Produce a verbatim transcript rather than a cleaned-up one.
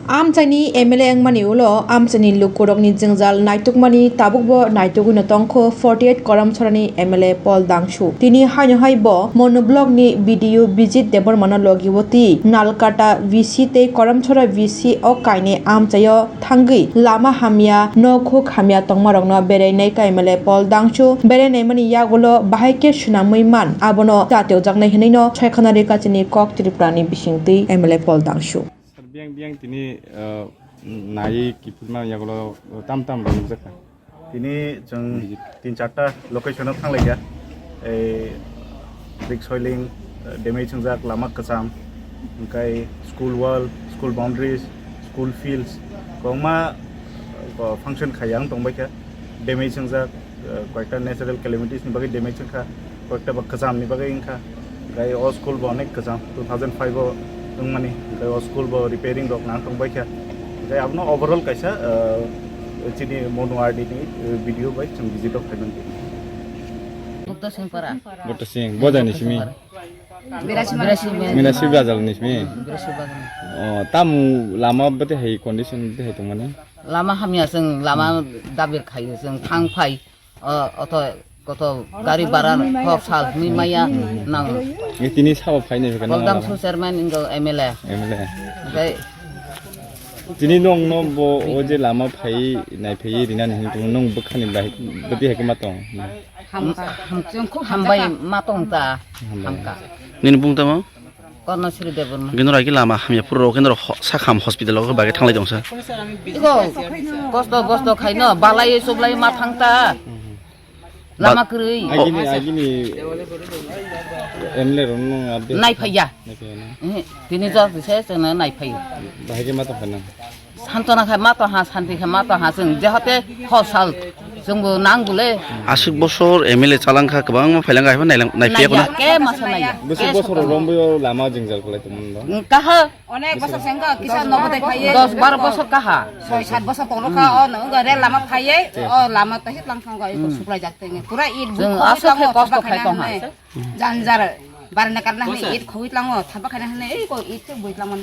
Amchaini M L A wngmani ulo amchaini lukurokni jwngjal naitukmani tabukbo naitugwino tongkho forty eight Koramchorani M L A Paul Dangsu. Tini haino hai bo Monu Block ni B D O Bijit Debbarmano logi o twi Nalkata V C tei Koramchora V C o kainwi amchaio thangwi lama hamya, nok huk hamya tongmarokno berai naikha M L A Paul Dangsu. Berai naimani yagulo bahai khe swnamwi man, abono chati ojaknai hwnwino saikhana rikha chini Kok Tripura ni bisingtwi M L A Paul Dangsu. Sir, biyang biyang tini, uh, nai kiphilma yagulo tam tam rok nukjakha. Tini chwng tin charta location o thanglaikha. Ei brick soiling, uh, damage wngjak, lama kwcham, hwnkhe school wall, school boundaries, school fields, kwbangma, uh, function khaiya wng tongbaikha. Damage wngjak, uh, koyekta natural calamities ni bagwi damage wngkha, koyekta ba kwcham ni bagwi wngkha. Gai o school bo onek kwcham, two thousand five o wngmani, gai o school bo repairing rok nang tongbaikha. Gai abono overall kaisa, uh, chini Monu R D ni, uh, B D O bai chwng visit o phaimani. Bukto Singpara. Bukto Singh, bojani simi? Birasi Birasi Birasi Bazar ni simi? Birasi Bazar. Oh, tamu lama bete hai condition bete hai tongmani? Lama hamya, chwng lama dabir khaio, chwng thang phai, o, oto koto gari bara hok sal hwnwi maya nango. Ni tini sabo phainai hwnkhe nang Goldam lama? Su chairman ingo M L A. M L A. Oke. Tini nong no bo o je lama phai nai phai rinani hin tong nong bwkhani bai bwtwi hai ma tong. Hamka. Ham-, chwng khub hambai hamjakha. Ma tong ta. Hambai. Hamka. Nini bung tamo? Karnasri Debbarma. Kendo rai ki lama hamya pura ro kendo ro ho-, sakham hospital o bagwi thanglai tong sa. Iko kosto bosto khaino balai sublai ma thangta. Lama kwrwi. Agini, agini M L A rok no update. Nai phaiya. Nai phaiya na? Eh, tini jor se se na nai phaiya. Bahai ke ma tong phana. Santona khai ma tong ha, santi khai ma tong ha, chwng jehote hosal chwngbo nang bole. Aswk bosor M L A chalangkha, kwbangma phailangkha, haikhe nailang-, naiphiyakho na? Naiya, ke masa naiya. Bwswk bosor rombaio lama jwngjal khlai tongmani no? Kaha. Onek bosor sengko kisa nobo de phaiye. Dos baro bosor kaha. Soi sat bosor tongkha, o no rel lama phaiye, o lama to hit lang thangkha, eko suklai jak tenge. Pura it bui khogwi aswk tango, khe kosto thapa khai khaina tongha. Hwnwi. Janjar barna karna hwnwi it khogwi tlango, thapa khaina hwnwi, ei ko it khe bui tlang man.